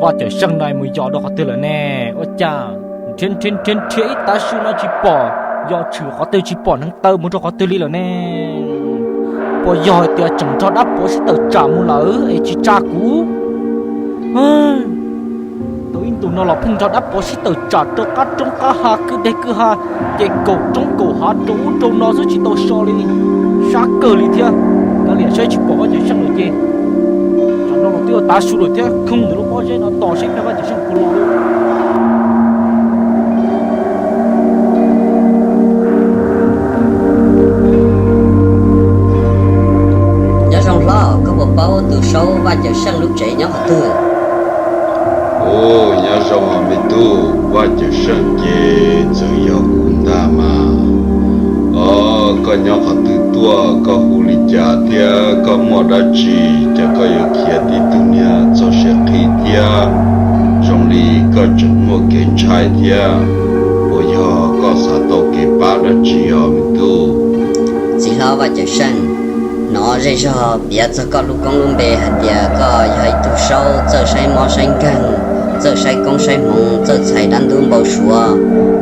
Vaj Cawm Seej no mus yos rau qhov twg lawm ne? Ua cas nrhiav nrhiav nrhiav nrhiav ib tav su no tsis pom, yos tshwm qhov twg tsis pom hneev taw mus rau qhov twg li lawm ne? Puas yog hais tias tseem nrog dab puav sib tawm tsam mus lawm es tsis tsa kuv? Tau ib ntus no los pheej nrog dab puav sib tawm tsam rau qab roob qab hav kwj deg kwj ha, ces kaum roob kaum hav rau ub rau no xwb tsis tau so li. Sab kawg li thiab. Kav liam saib tsis pom Vaj Cawm Seej lawm ces, tsam no los twb ua tav su lawm thiab, khooj ntawm lub pob zeb no tos seb Vaj Cawm Seej puas los. Nyob zoo hlob, koj puas paub tus saub Vaj Cawm Seej lub tsev nyob qhov twg? Nyob zoo os me tub, Vaj Cawm Seej ces txawm yog kuv ntag mas. Os, koj nyob qhov twg tuaj, koj hu li cas thiab koj muaj dab tsi, ces koj yuav khiav tib tug niag txog siab qhi thiab zoo li koj tseem muaj kev ntshai thiab. Puas yog koj xav tau kev pab dab tsi os me tub? Txiv hlob Vaj Cawm Seej, hnov zej zog piav txog koj lub koob lub npe hais tias koj yog ib tug saub txawj saib mob saib nkeeg, txawj saib koob saib hmoov, txawj txhais dab ntub npau suav,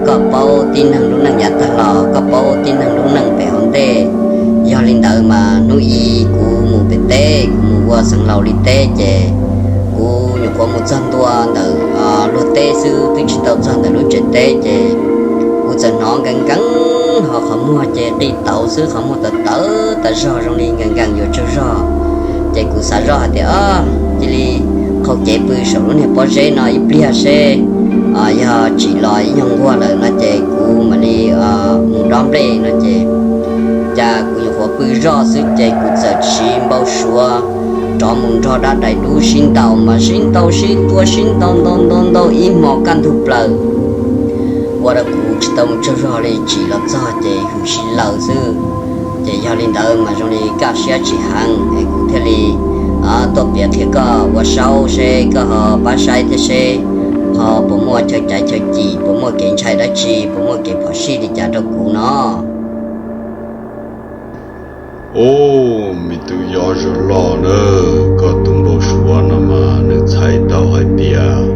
koj paub tib neeg lub neej yav tag los, koj paub tib neeg lub neej pem hauv ntej. Yog li ntawd mas hnub ib kuv mus pem teb, kuv mus ua xeev laus li teb ces kuv nyuam qhuav mus txog ntua ntawm luag teb xwb, twb tsis tau txog ntawm lub tsev teb ces kuv txawm hnov nkees nkees ho qhov muag ces qi tauv xwb, qhov muag tawv tawv tas zog zoo li nkees nkees yuav tsaug zog. Ces kuv xav zoj hais tias, cia li qhau cev pw saum lub niag pob zeb no ib pliag seb yog tsim los ib nyuag nquag lawm no ces kuv mam li mus dob nplej no ces, cas kuv nyuam qhuav pw zoj xwb ces kuv txawm siv npau suav rov mus nrog dab dais dub sib ntaus, mas sib ntaus sib tua sib ntaus ntaus ntaus ntaus ib hmo kaj ntug plaws, ua rau kuv tsis tau mus tsaug zog li, tsim los txog ces hwm si laws xwb. Ces yog li ntawd mas zoo li kaj siab tsis heev es kuv thiaj li tuaj piav qhia koj ua saub seb koj ho pab saib thiab seb ho puas muaj chaw caiv chaw cim, puas muaj kev ntshai dab tsi, puas muaj kev phom sij li cas rau kuv no. Os, me tub yos zog los na, koj tus npau suav no mas nws txhais tau hais tias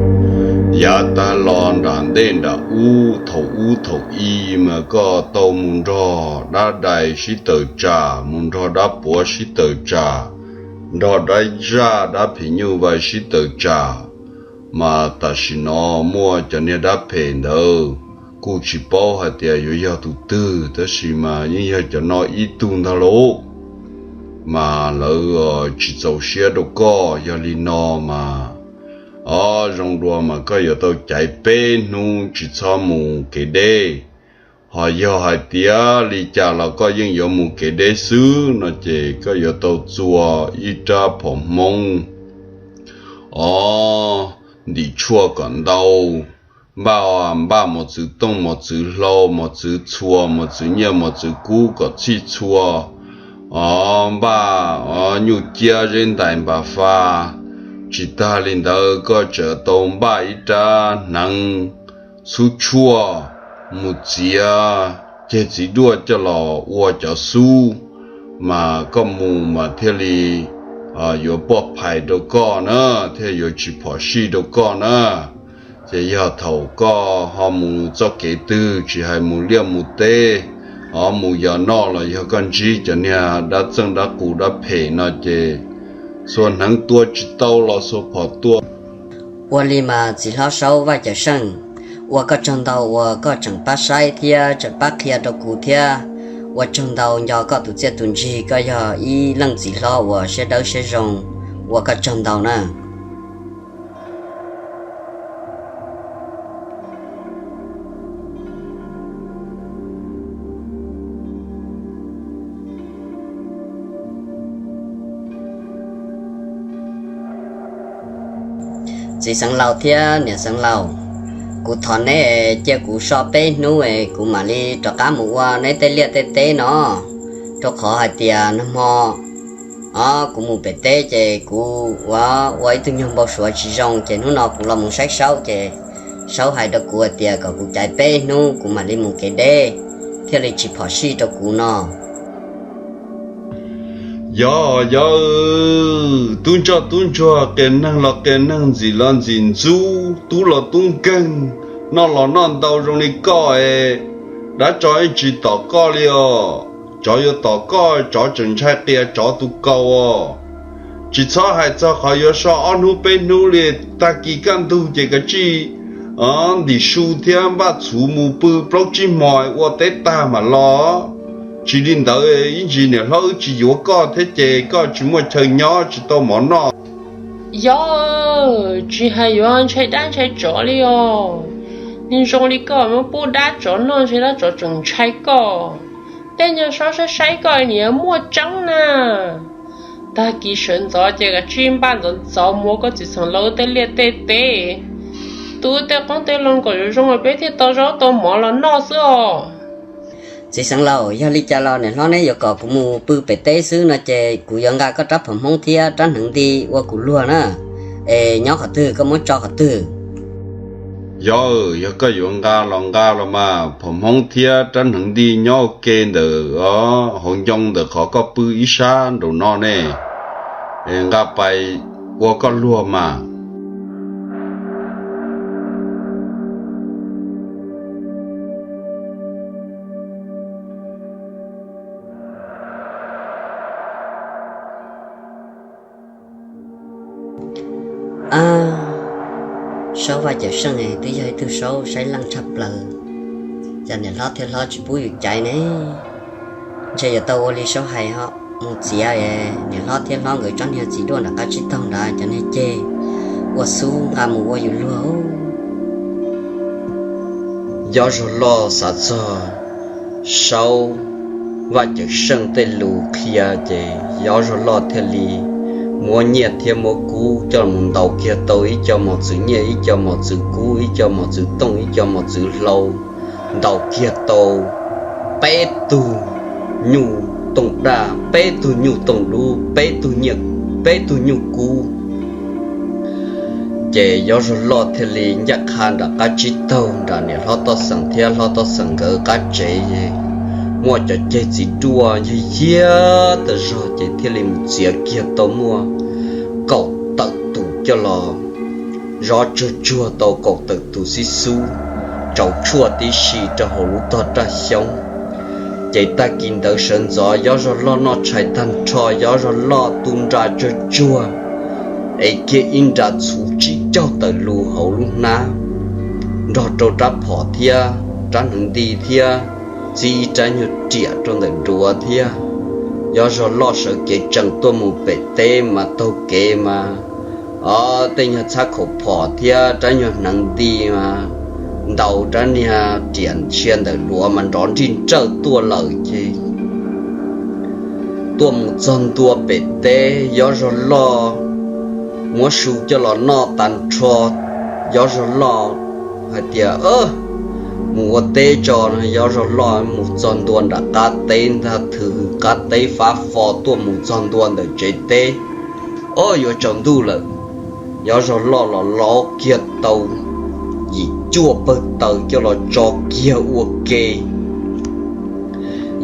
yav tag los nram ntej nram ub thaum ub thaum i mas koj tau mus nrog dab dais sib tawm tsam, mus nrog dab puav sib tawm tsam, nrog dab zaj dab phem nyuj vais sib tawm tsam. Mas tam sim no muaj cov niag dab phem ntawd kuj tsis paub hais tias yuav yog tus twg, tab sis mas yeej yog cov no ib tug ntag lauj. Mas lawv tsis txaus siab rau koj, yog li no mas, o, zoo dua mas koj yuav tau caiv peb hnub tsis txhob mus kev deb. Ho yog hais tias li cas los koj yeej yuav mus kev deb xwb no ces koj yuav tau txua ib rab phom hmoob, o, ntim tshuaj kom ntau, npaj, npaj mos txwv tooj mos txwv hlau mos txwv txhua mos txwv nyiaj mos txwv kub kom txhij txhua, o, npaj, o, nyuj ciab zeb ntais npas fa. Tsis tag li ntawd koj tseem tau npaj ib rab hneev xub tshuaj mus txiav ceg txiv duaj coj los ua cov xub, mas koj mus mas thiaj li yuav poj phais rau koj na, thiaj yuav tsis phom sij rau koj na. Ces yog thaum koj ho mus txoj kev twg, tsis hais mus liaj mus teb, ho mus yos noj los yog koj ntsib cov niag dab txeej dab qus dab phem no ces xuas hneev tua tsis tau los xuas phom tua. Ua li mas txiv hlob saub Vaj Cawm Seej, ua koj tsaug ntau uas koj tseem pab saib thiab tseem pab qhia rau kuv thiab. Ua tsaug ntau, nco koj tus txiaj tus ntsig, koj yog ib leej txiv hlob uas siab dawb siab zoo. Ua koj tsaug ntau na. Txiv xeev laus thiab niam xeev laus, kuv thov neb cia kuv so peb hnub es kuv mam li rov qab mus ua neb tej liaj tej teb no, rau qhov hais tias nag hmo o kuv mus pem teb ces kuv ua, ua ib tug nyuag npau suav tsis zoo ces hnub no kuv los mus saib saub ces saub hais rau kuv hais tias kom kuv caiv peb hnub kuv mam li mus kev deb, thiaj li tsis phom sij rau kuv no. Yog, yog, tub ntsoj tub ntsuag, qias neeg los qias neeg, ntxim los ntxim ntxub, tub los tub nkeeg, noj los noj ntau zoo li koj es dab tsov yeej tsis tom koj li os. Tsov yuav tom koj, tsov tseem ntshai qias tsov tus kaus os. Tsis txhob hais txog qhov yuav so ob hnub peb hnub li, tag kis kaj ntug ces kav tsij ntim su thiab npaj txhuv mus pw plaub tsib hmo ua teb tag mam los. Tsis li ntawd ib ntsis niam hlob wb tsis yuav koj thiab ces koj tsis muaj chaw nyob tsis tau mov noj. Yog, tsis hais yuav ntshai dab ntshai tsov li os. Nws zoo li koj muab pub dab tsov noj ntshe dab tsov tseem ntshai koj. Tej nyuag saub saib saib koj niam muaj tseeb na. Tag kis sawv ntxov ces kav tsij npaj ntxov ntxov mus ua koj txiv xeem laus tej liaj tej teb, tu tej qoob tej loo kom zoo zoo peb thiaj tau zaub tau mov los noj xwb os. Txiv xeem laus, yog li cas los niam hlob neb yuav kom kuv mus pw pem teb xwb no ces kuv yuav nqa koj rab phom hmoob thiab rab hneev nti ua kuv luag na. Es nyob qhov twg koj muab tso qhov twg? Yog, yog koj yuav nqa los nqa los mas, phom hmoob thiab rab hneev nti nyob ua ke ntawm hauv ncoo ntawm qhov koj pw ib sab nraum no ne. Nqa pais ua koj luag mas. Saub Vaj Cawm Seej twb yog ib tug saub saib leej tshaj plaws, cas niam hlob thiab hlob tsis pub yus caiv ne? Ntshe yuav tau ua li saub hais, mus txiav niam hlob thiab hlob nkawd tsob niag txiv duaj nram qab tsib taug nrad cov niag ceg ua xub nqa mus ua yus luag. Yob Zog Loj xav txog Saub Vaj Cawm Seej tej lus qhia ces Yob Zog Loj thiaj li muab nyiaj thiab muab kub coj mus ntaus kiag tau ib co mos txwv nyiaj, ib co mos txwv kub, ib co mos txwv tooj, ib co mos txwv hlau, ntaus kiag tau peb tug nyuj tooj daj, peb tug nyuj tooj dub, peb tug nyiaj, peb tug nyuj kub. Ces Yob Zog Loj thiaj li ncaj qha nram qab tsib taug nram niam hlob Toj Xeem thiab hlob Toj Xeem nkawd qab tsev, muaj cov ceg txiv duaj yig yiag tas zog ces thiaj li mus txiav kiag tau muaj kaum tawm tus coj los zov tsuag tsuag tau kaum tawm tus xib xub, tsaus tshuaj tib si rau hauv lub tog raj xyoob. Ces tag kis ntawd sawv ntxov Yob Zog Loj noj tshais tag nrho, Yob Zog Loj tu nra tsuag tsuag, ev kiag ib nra txhuv tsib caug tawm lus hauv lub hnab, nrog rau rab phom thiab rab hneev nti thiab txib ib rab nyuag riam rau ntawm duav thiab. Yob Zog Loj sawv kev tsees tuaj mus pem teb mas taug kev mas, o, tej nyuag txhab khaum phom thiab rab nyuag hneev nti mas ntaus rab niag riam ntsia ntawm duav mas nrov nrij nrawj tuaj lawm ces tuaj mus txog ntua pem teb, Yob Zog Loj muab su coj los noj tas nrho, Yob Zog Loj hais tias, mus ua teb tso no. Yob Zog Loj mus txog ntua nram qab teb ntag, thwv qab teb fab fo tuaj mus txog ntua ntawm tsev teb, o, yuav tsaus ntuj lawm. Yob Zog Loj los laub kiag tau yim cuaj pawg taws coj los tso kiag ua ke.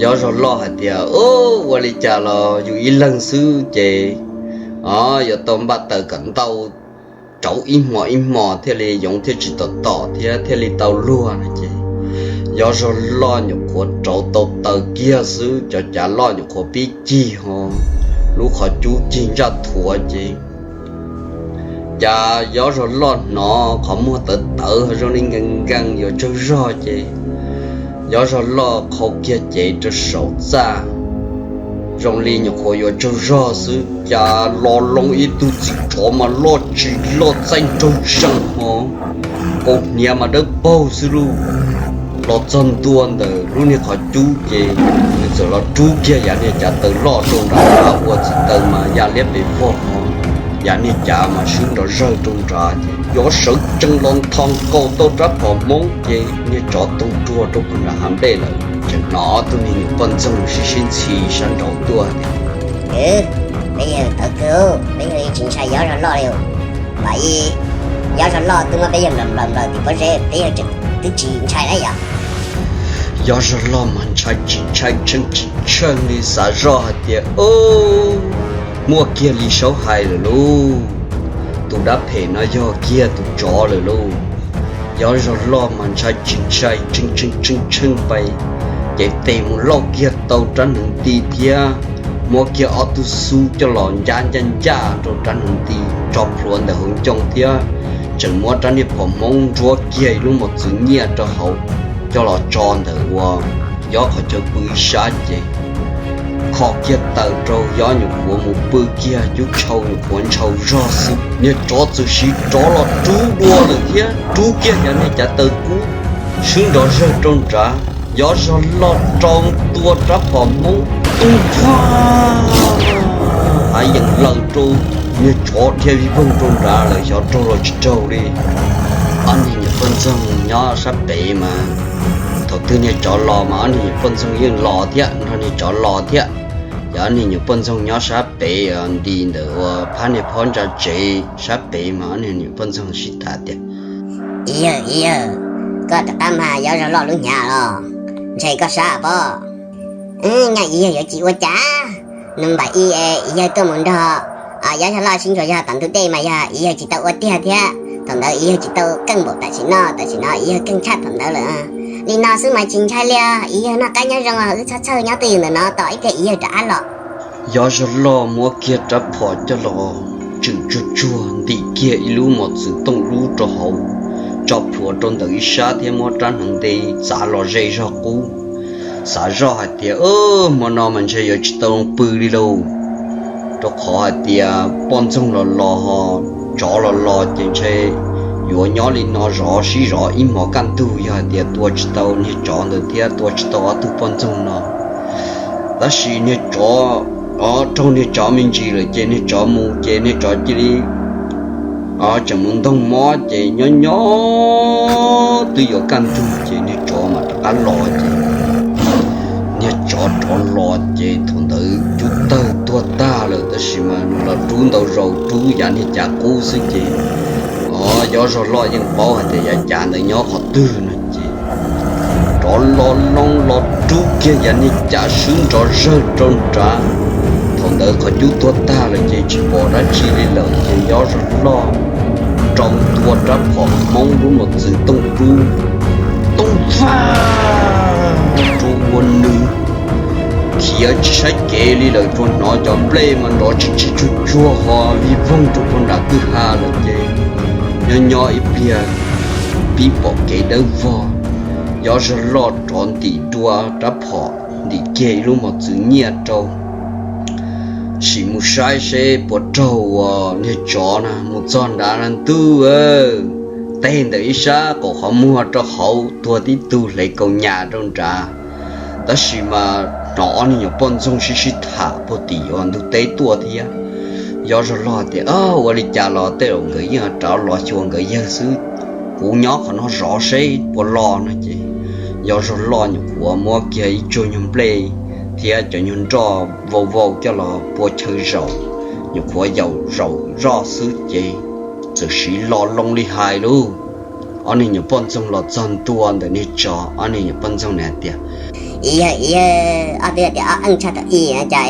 Yob Zog Loj hais tias, ua li cas los yus ib leeg xwb ces, o, yuav tau npaj taws kom ntau rauv ib hmos ib hmos thiaj li yoov thiaj tsis tom tom thiab thiaj li tau luag no ces Yob Zog Loj nyuam qhuav rauv tau taws kiag xwb, cov cav loj nyuam qhuav pib cig ho lub qhov cub cig ntsaj thuav ces cas Yob Zog Loj hnov qhov muag tawv tawv zoo li nkees nkees yuav tsaug zog ces Yob Zog Loj qhau kiag cev rau saum txaj, zoo li nyuam qhuav yuav tsaug zog xwb, cas los loo ib tug txiv tsov mas loj tsis loj txaij nraug zeeg ho, kaus hniav mas dawb paug xwb lauj. Los txog ntua ntawm lub niag qhov cub ces nws txawm los rub kiag yav niag cav taws loj rau nrad ua txiv taws mas ya liab pes vog ho, yav niag cav mas swb nrov zawg rau nrad ces Yob sawv tsees los nthos nkaus tau rab phom hmoob ces niag tsov toog ruag rau puag nram hav nplej lawm. Tseem hnov ob tug niag nyuam poj ntxoog sib sib ntxhi sab nraud tuaj tias, peb yawg tawv kawg, peb yawg tsis ntshai Yob Zog Loj li. Vam ib Yob Zog Loj twb muab peb yawg nplawm nplawm nplawm tim pob zeb, peb yawg twb tsis ntshai na yom. Yob zog loj mas ntshai tsis ntshai tsheej tsis tsheej li, xav zoj hais tias, Ub, muaj kiag li Saub hais lawm lauj, tus dab phem no yog kiag tus tsov lawm lauj. Yob zog loj mas ntshai tsis ntshai tsheej tsheej tsheej tsheej pais, ces tes mus lauj kiag tau rab hneev ti thiab muab kiag ob tug xub coj los ncab ncaj ncaj rau rab hneev ti, tso plhuav ntawm hauv ncoo thiab tseem muab rab niag phom hmoob ntsuab kiag ib lub mos txwv nyiaj rau hauv coj los tso ntawm uas Yob qhov chaw pw ib sab ces kho kiag taws rau Yob nyuam qhuav mus pw kiag cub tshau nyuam qhuav ntshaus zog xwb, niag tsov txawm siv rov los rub dua lawm thiab rub kiag cov niag cav taws kub swb nrov zawg rau nrad. Yob zog loj rau tua rab phom hmoob tub npag, hav yeem laws rau niag tsov dhia vij voog rau nrad lawm, xyov raug los tsis raug li. Ob niag nyuam poj ntxoog nyob sab pem mas thaum twg niag tsov los mas ob niag nyuam poj ntxoog yeej los thiab nrog niag tsov los thiab. Ces ob niag nyuam poj ntxoog nyob sab pem nti ntawm uas phab niag phab ntsa tsev sab pem mas ob niag nyuam poj ntxoog sib tham tias, Iv yawg, iv yawg, koj rov qab mag Yob zog loj lub hnyav los? Ntshe koj sab pob. Nyaj iv yawg yuav tsis ua cas, nws npam i iv yawg tuaj mus nrog Yob zog loj sib ntsuas zog tom ntug dej mas yog iv yawg tsis tau ua tiag thiab. Thaum ntawd iv yawg tsis tau keej npaum tam sim no, tam sim no iv yawg keej tshaj thaum ntawd lawm. Li no xwb mas tsis ntshai li, iv yawg noj qab nyob zoo, wb txhob txhawj, nyob twj ywm ntawm no tos ib pliag iv yawg rov qab los. Yob zog loj muab kiag rab phom coj los tswm tsuag tsuag ntim kiag ib lub mos txwv tooj dub rau hauv, tso plhuav rau ntawm ib sab thiab muab rab hneev nti txav los ze zog qub. Xav zoj hais tias, Hmo no mas ntshe yuav tsis tau pw li lauj, rau qhov hais tias poj ntxoog los los ho tsov los los ces ntshe yuav nyob li no zov sib zov ib hmos kaj ntug, yog hais tias tua tsis tau niag tsov ntawd thiab tua tsis tau ob tug poj ntxoog no. Tab sis niag tsov, o, raug niag tsov me ntsis lawm ces niag tsov mus ces niag tsov cia li tseem mus ntoog mob ces nyob nyob twb yuav kaj ntug ces niag tsov mam rov qab los ces niag tsov rov los ces thaum ntawd cub tawg tuag tag lawm tab sis mas nws los rub ntau zaus rub yav niag cav qub xwb ces, o, Yob zog loj yeej paub hais tias yav cav ntawd nyob qhov twg no ces rov los loo los rub kiag yav niag cav swb nrov zawg rau nrad. Thaum ntawd qhov cub tuag tag lawm ces tsis pom dab tsi li lawm ces Yob zog loj rau tua rab phom hmoob lub mos txwv tooj dub, tooj faj rau ua nws khiav tsis saib kev li lawm, tsuas hnov cov nplej mas nrov tsig tsig tsuag tsuag ho vij voog rau puag nram kwj ha lawm ces nyob nyob ib pliag pib pom kev dawb vog. Yob zog loj rov ntim dua rab phom, ntim kiag ib lub mos txwv nyiaj rau, sim mus saib seb puas raug uas niag tsov na. Mus txog nrad na, ntuj, teg ntawm ib sab qaum qhov muag rau hauv tuag tib tug hle kaus nyas rau nrad. Tab sis mas hnov ob niag nyuam poj ntxoog sib sib tham puag tim uas ntug teb tuaj thiab. Yob zog loj tias, Ua li cas los tej zaum nkawd yeej rov los xyuas nkawd yawg xwb, kuv nyob qhov no zov seb puas los no ces Yob zog loj nyuam qhuav muab kiag ib tsuag nyuag nplej thiab cov nyuag nroj vau vau coj los pua chaw zaum, nyuam qhuav yaum zaum zoj xwb ces txawm siv los loo li hais lauj. Ob niag nyuam poj ntxoog los txog ntua ntawm niag tsov, ob niag nyuam poj ntxoog na hais tias, Iv yawg, iv yawg, ob tug tias ob eej tshaj tawm ib, cas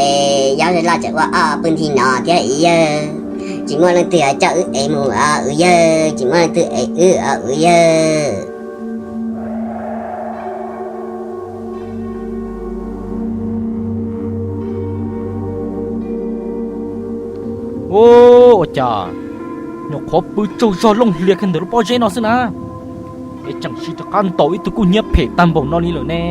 Yob zog loj tseem ua ob pw nthi no thiab iv yawg? Tsis muaj leej twg coj wb ev mus os yawg, tsis muaj leej twg ev wb os yawg. Ua cas nyuam qhuav pw tsaug zog looj hlias kiag ntawm lub pob zeb no xwb na, es tseem sim rov qab ntaus ib tug kuj hnyiab phem tag npaum no li lawm ne?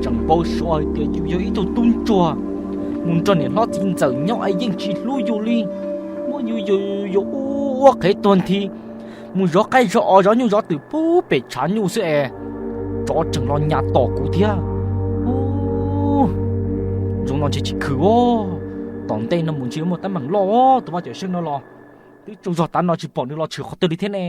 Tseem npau suav hais tias yus yog ib tug tub ntsuag mus nrog niam hlob txiv ntxawm nyob es yeej tsis hlub yus li, muab yus yuav ua qhev tuag nthi, mus zov qaib zov os zov nyuj zov twm pub pem tshav nyuj xwb es tsov tseem los nyas tom kuv thiab. Ub, zoo no ntshe tsis khwv os, tom ntej no mus ntshe muaj teeb meem loj os, tus vaj cawm seej no los twb tsaug zog tav no tsis pom nws los tshwm qhov twg li thiab ne.